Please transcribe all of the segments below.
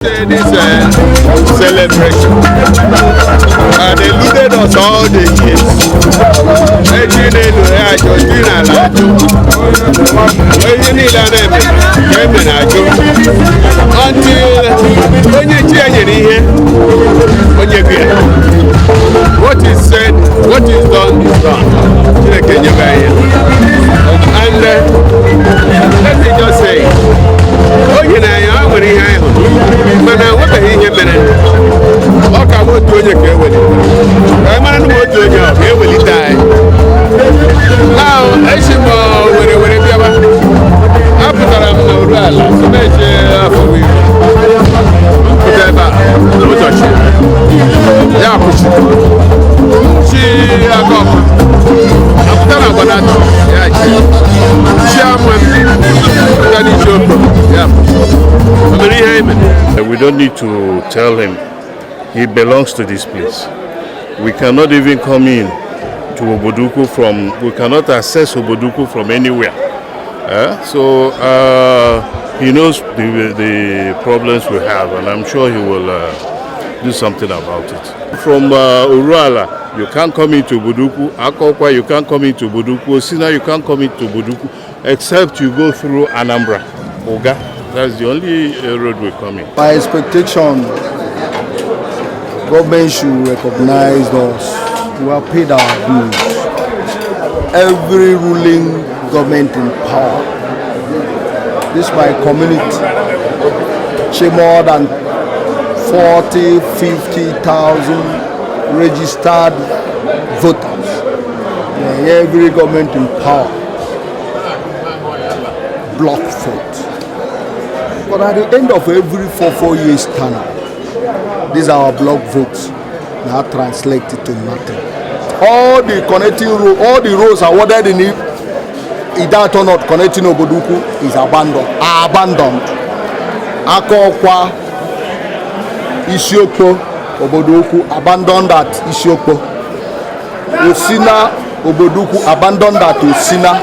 This celebration. They looted us all the years. Eji n'elu ya ajụ, ji n'ala ajụ. Ihe niile a na-eme ka eme na ajụ. Until onye chi ya nyere ihe, onye gị ya. What is said, what is done is done. Chineke nyebe anyị. And let me just say, o nyere anyị, o nwere ihe anyị hụrụ, mana enwebeghị ihe mere. Ọ ka bụ otu onye ka ewelite, ka anyị mara na otu onye ọ ga-ewelite anyị. Now, esi m were were bịawa, apụtara m na Uruala si m eche afọ iri pụta ebe a n'ụzọ chi ya kwụsị chi aka ọkụ, apụta na Agbanatọ ya chi chi ama pụta n'isi oko ya kwụsị. O mere ihe anyị mere. We don't need to tell him. He belongs to this place. We cannot even come in to Obodoukwu from, we cannot access Obodoukwu from anywhere. Eh? So he knows the problems we have, and I'm sure he will do something about it. From Uruala, you can't come into Obodoukwu. Akokwa, you can't come into Obodoukwu. Osina, you can't come into Obodoukwu, except you go through Anambra, Uga. That's the only road we come in. My expectation, government should recognize us. We have paid our dues. Every ruling government in power, this my community, see more than 40, 50,000 registered voters. Yeah, every government in power block vote. But at the end of every 4 4 years tenure, these are our block votes now translated to nothing. All the connecting road, all the roads awarded in Ideato North connecting Obodoukwu is abandoned. Abandoned. Akokwa, Isiokpo, Obodoukwu, abandoned at Isiokpo. Osina, Obodoukwu, abandoned at Osina.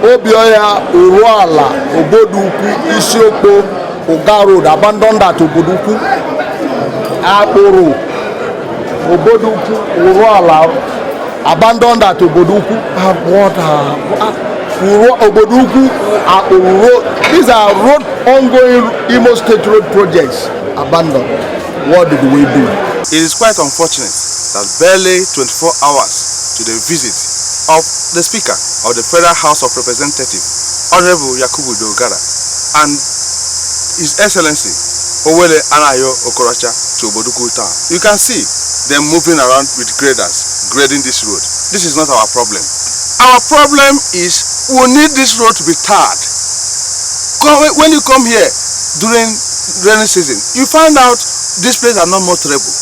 Obioya, Uruala, Obodoukwu, Isiokpo, Uga Road, abandoned at Obodoukwu. Akpuru, Obodoukwu, Uruala, abandoned at Obodoukwu. What are Uru, Obodoukwu, Akpuru Road. These are road ongoing Imo State road projects abandoned. What did we do? It is quite unfortunate that barely 24 hours to the visit of the Speaker of the Federal House of Representatives, Honorable Yakubu Dogara, and His Excellency Owele Anayo Okorocha to Obodoukwu town. You can see them moving around with graders, grading this road. This is not our problem. Our problem is we need this road to be tarred. When you come here during rainy season, you find out this place are not motorable.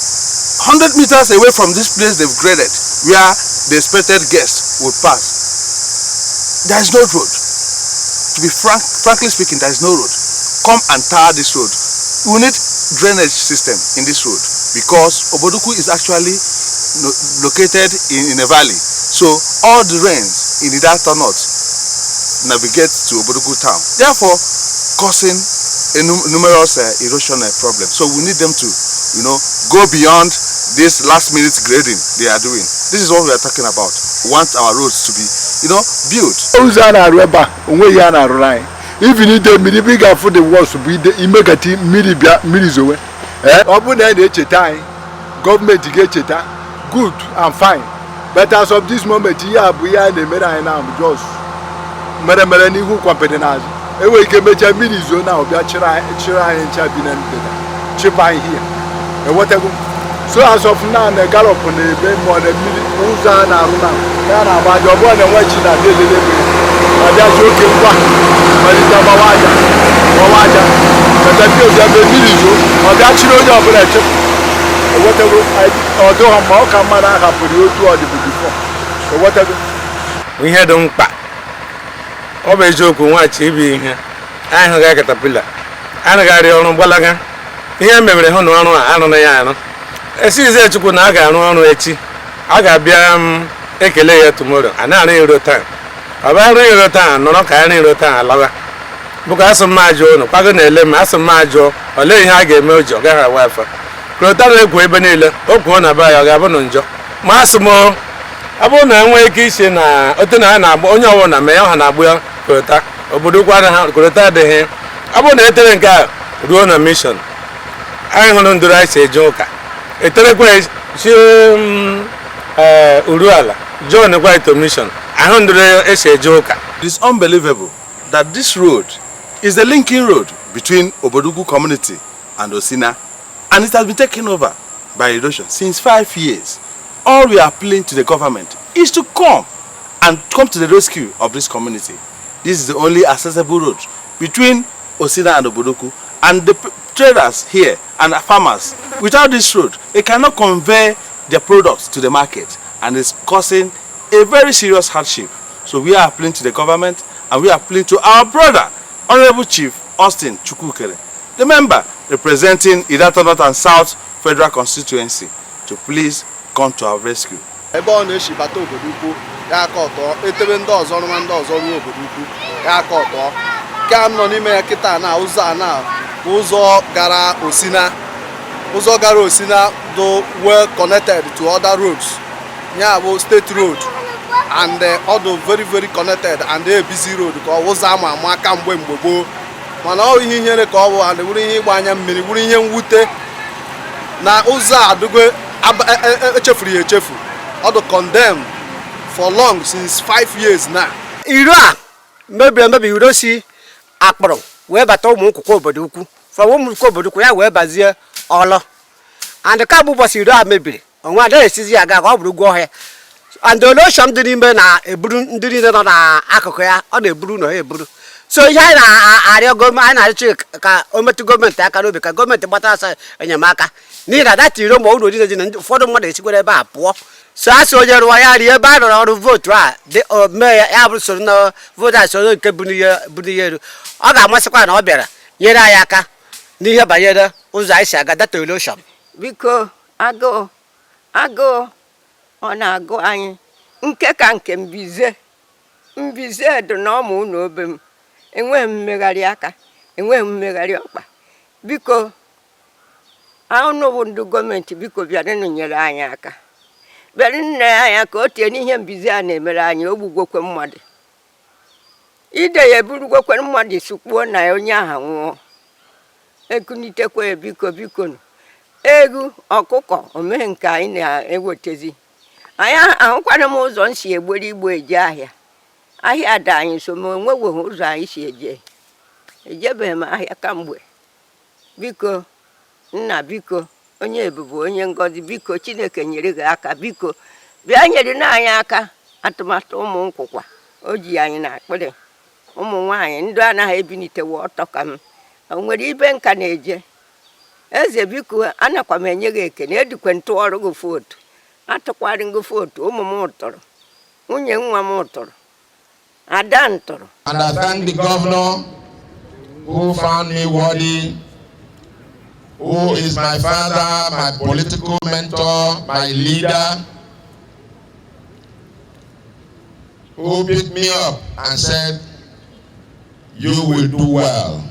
100 meters away from this place they've graded, where the expected guests would pass, there is no road. To be frank, frankly speaking, there is no road. Come and tar this road. We need drainage system in this road because Obodoukwu is actually located in a valley. So all the rains in the Delta North navigate to Obodoukwu town, therefore causing a numerous erosion problems. So we need them to go beyond this last minute grading they are doing. This is what we are talking about. We want our roads to be built. Ụzọ a na-arụ ebe a, onweghị ihe a na-arụrụ anyị. Even ide mmiri ebe ị ga-afụ the worst bụ ide imekata mmiri bịa, mmiri zowe. Ee, ọ bụrụ na a na-echeta anyị, gọọmenti ga-echeta, good and fine, but as of this moment, ihe a bụ ihe a na-emere anyị na just mere mere n'ihu, kwampede n'azụ. Enwere ike mechaa, mmiri zoo na ọbịa chịrị anyị, chịrị anyị ncha bi na ndịda, chịpụ anyị hia ewetago. So as of now, na gallop na-ebe ma ọ na mmiri ụzọ a na-arụ na ya na-agba aja. Ọ bụrụ na enwe chi na-abịa elele ebe ya ọbịa ji oke ngwa malite gbawa aja, gbawa aja kata ndị obi ebe mmiri zoo, ọbịa chịrị onye ọbụla chịpụ ewetago. Ọ dịghọ mma, ọ ka mma na ahapụrụ ya otu ọ dịbụ before, ewetago. Ihe dị mkpa, ọ bụ eziokwu, nwachi ibi ihe anyị hụghị caterpillar arụgharị ọrụ gbalaga. Ihe mebere hụ na ọrụ a arụrụ ya arụ esizie Chukwu na a ga-arụ ọrụ echi, a ga-abịa m ekele ya tomorrow. A na-arụ iro taa, ọ bụ arụ iro taa, nọrọ ka arụ iro taa alawa. Bụka asị m ajụ ụnụ kwago na-ele m, asị m ajụọ olee ihe a ga-eme o ji ọ gaghị awa afa. Korota na-ekwo ebe niile, o kwuo na be ya ọ ga-abụ na njọ. Ma asị m ọ bụrụ na enwee ike isi na ote na a na-agba onye ọbụla mee ya ọha na-agbụ ya korota, obodo ukwu anaghị korota adịghị. Ọ bụrụ na etere nke a ruo na mission anyị hụrụ ndụrụ anyị si eje ụka, eterekwa si Uruala John kwa to mission ahụ ndụrụ esi eje ụka. It is unbelievable that this road is the linking road between Obodoukwu community and Osina, and it has been taken over by erosion since 5 years. All we are appealing to the government is to come and come to the rescue of this community. This is the only accessible road between Osina and Obodoukwu, and the traders here and farmers, without this road, they cannot convey their products to the market, and it's causing a very serious hardship. So we are appealing to the government and we are appealing to our brother, Honorable Chief Austin Chukwukere, the member representing Ideato North and South Federal Constituency, to please come to our rescue. Ebe ọ na-esi bata obodo ukwu ya aka ọtọ etebe ndị ọzọ rụma ndị ọzọ ruo obodo ukwu ya aka ọtọ nke a m nọ n'ime ya kịta na ụzọ a na ụzọ gara Osina, ụzọ gara Osina do well connected to other roads, ya bụ state road, and ọ dị very very connected and a busy road ka ọ ụzọ ama ama kamgbe mgbe gboo. Mana ọ ihe ihere ka ọ bụ and bụrụ ihe ịgba anya mmiri, bụrụ ihe mwute na ụzọ a adịgo echefuru ya echefu. Ọ dị condemned for long, since 5 years now. Iro a mebiri emebi, iro si akpọrọ wee bata ụmụ nkwụkwọ obodo ukwu, from ụmụ nkwụkwọ obodo ukwu ya wee bazie ọlọ. And kamgbe ụbọchị iro a mebiri onwe adaghị esizi ya aga ka ọ bụrụ ugwu ọhịa and erosion dị n'ime na-eburu ndị niile nọ n'akụkụ ya, ọ na-eburu na ha eburu. So ihe anyị na-arịọ gọọmenti, anyị na-arịọ ka o metụ gọọmenti aka n'obi, ka gọọmenti gbatara ọsọ enyemaka, n'ihi na that iro ma ụlọ niile dị na ụfọdụ mmadụ esikwara ebe a pụọ. So a sị onye rụọ ya rie ebe a rụrụ ọrụ vootu a dị o mee ya, ya bụrụ soro na vootu a soro nke bụ n'ihe bụ n'ihe elu. Ọ ga-amasịkwa na ọ bịara nyere anyị aka n'ihe banyere ụzọ anyị si aga that erosion. Biko, agụụ agụụ ọ na-agụ anyị, nke ka nke mbize mbize dị na ọmụ ụlọ obe m. Enweghị m mmegharị aka, enweghị m mmegharị ọkpa. Biko, anụ bụ ndị gọọmenti, biko bịaranụ nyere anyị aka, bịara nne anyị ka o tie n'ihe mbize a na-emere anyị. O gbugokwe mmadụ, ide ya eburugokwe mmadụ sukpuo na onye ahụ nwụọ, ekunitekwa ya. Biko, biko nụ. Egwu ọkụkọ omee nke anyị na-ewetezi anyị ahụkwana m ụzọ m si egbere igbo eje ahịa. Ahịa dị anyị nso, ma onweghị ụzọ anyị si eje. Ejebeghị m ahịa kamgbe. Biko nna, biko onye ebube, onye ngọzi, biko Chineke nyere gị aka, biko bịa nyere na anyị aka. Atụmatụ ụmụ nkwụkwa o ji anyị na akpịrị, ụmụ nwanyị ndị anaghị ebinitewe ọtọ ka m o nwere ibe nka na-eje. Eze, biko, anakwa m enye gị ekene. Edikwe ntụ ọrụ gị vootu, atụkwarị gị vootu. Ụmụ m tụrụ, nwunye nwa m tụrụ, ada m tụrụ. And I thank the governor who found me worthy, who is my father, my political mentor, my leader, who picked me up and said, "You will do well.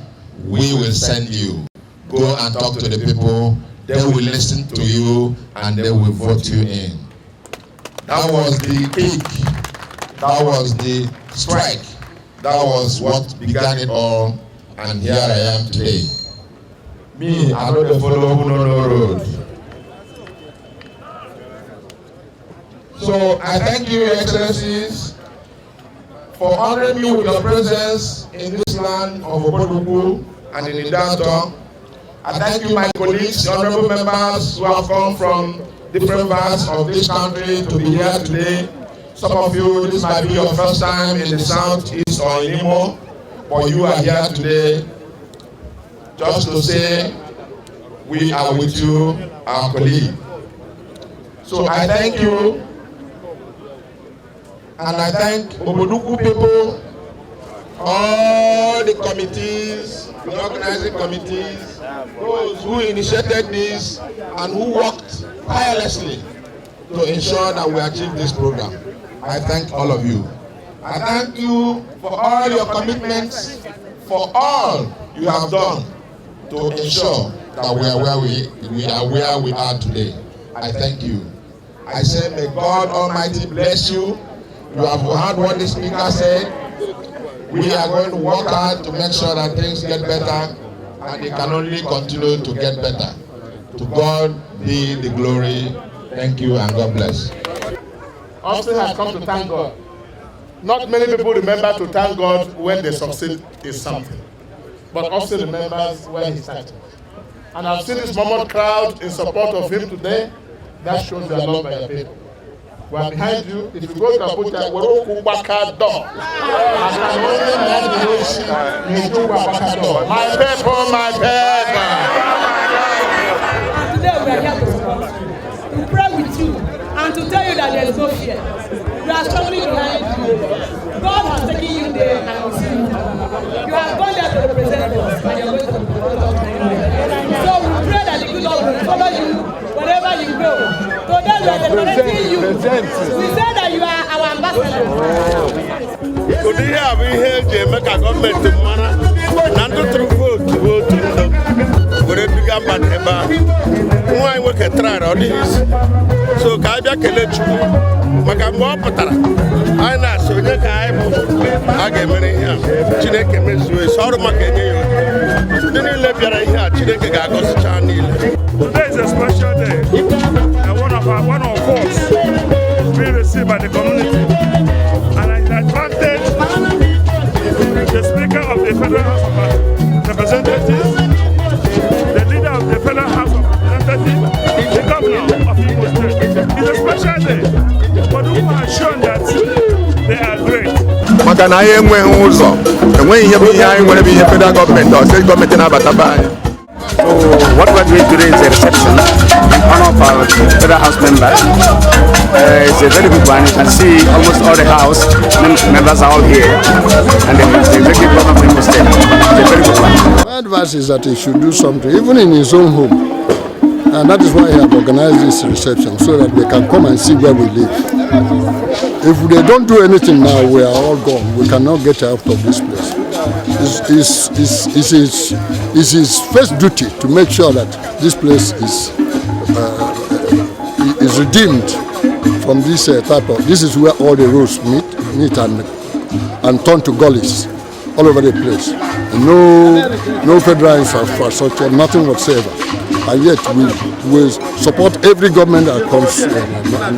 We will send you. Go and talk to the people. They will listen to you and they will vote you in." That was the kick. That was the strike. That was what began it all. And here I am today. Me, I no dey follow who no know road. So I thank you, Your Excellencies, for honoring me with your presence in this land of Obodoukwu and in Ideato. I thank you, my colleagues, the honorable members who have come from different parts of this country to be here today. Some of you, this might be your first time in the Southeast or in Imo, but you are here today just to say we are with you, our colleague. So I thank you, and I thank Obodoukwu people, all the committees, the organizing committees, those who initiated this and who worked tirelessly to ensure that we achieve this program. I thank all of you. I thank you for all your commitments. For all you have done to ensure that we are where we are today. I thank you. I say, may God Almighty bless you. You have heard what the speaker said. We are going to work hard to make sure that things get better, and they can only continue to get better. To God be the glory. Thank you and God bless. Austin has come to thank God. Not many people remember to thank God when they succeed in something. But Austin remembers when he started. And I've seen this mammoth crowd in support of him today. That shows you are loved by your people. We are behind you. If you go to Abuja, we're all waka door. My people, my people. And today we are here to support you, to pray with you, and to tell you that there is no fear. We are strongly behind you. God has taken you there and will see you through. You have gone there to represent us, and you are going to represent us. So we pray that the good Lord will follow you wherever you go. Today we are celebrating you. We say that you are our ambassador. Ụdị ihe a bụ ihe eji eme ka gọọmenti mara na ndị tụrụ vootu bụ otu ndụ were duga mmadụ ebe ahụ. Nwa anyị nwoke trara ọ dịghị isi so ka anyị bịa kelee Chukwu maka mgbe ọ pụtara anyị na-asị onye ka anyị bụ a ga-emere ihe a. Chineke mezuo esi ọrụ maka enye ya otu ndị niile bịara ihe a, Chineke ga-agọzicha niile. Today is a special day, and one of us is being received by the community. And it's an advantage the Speaker of the Federal House of Representatives, the leader of the Federal House of Representatives, the governor of Imo State. It's a special day, but who has shown that they are great. Maka na anyị enweghị ụzọ, enweghị ihe bụ ihe anyị nwere bụ ihe federal gọọmenti ọ steeti gọọmenti na-abata be anyị. So what we're doing today is a reception in honor of our federal house members. It's a very good one. You can see almost all the house members are all here, and the executive governor of Imo State. It's a very good one. My advice is that he should do something, even in his own home. And that is why he have organized this reception, so that they can come and see where we live. If they don't do anything now, we are all gone. We cannot get out of this place. It's his first duty to make sure that this place is redeemed from this type of. This is where all the roads meet and turn to gullies all over the place. And no federal infrastructure, nothing whatsoever. And yet we support every government that comes.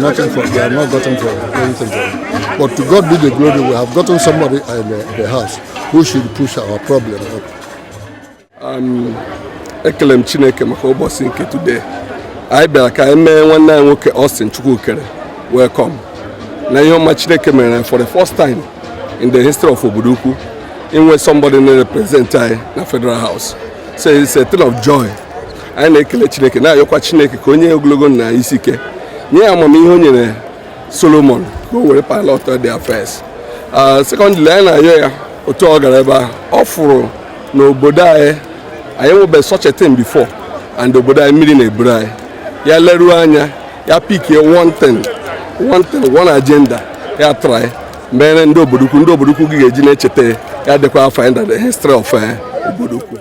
Nothing for, they have not gotten for anything for it. But to God be the glory, we have gotten somebody in the house who should push our problem up. Ekele m Chineke maka ụbọchị nke today. Anyị bịara ka anyị mee nwanne anyị nwoke Austin Chukwukere welcome na ihe ọma Chineke mere for the first time in the history of obodo ukwu inwe somebody na-represent anyị na Federal House. So it's a thing of joy. Anyị na-ekele Chineke, na-ayọkwa Chineke ka onye ogologo na isi ike nye ya amamihe o nyere Solomon ka o were pilot the affairs. Secondly, anyị na-ayọ ya otu ọ gara ebe ahụ ọ fụrụ n'obodo anyị, anyị enwebeghị such a thing before, and obodo anyị mmiri na-eburu anyị. Ya leruo anya ya, pickie one thing, one thing, one agenda ya try mere ndị obodo ukwu, ndị obodo ukwu gị ga-eji na-echeta ya dịkwa afọ in the history of obodo ukwu.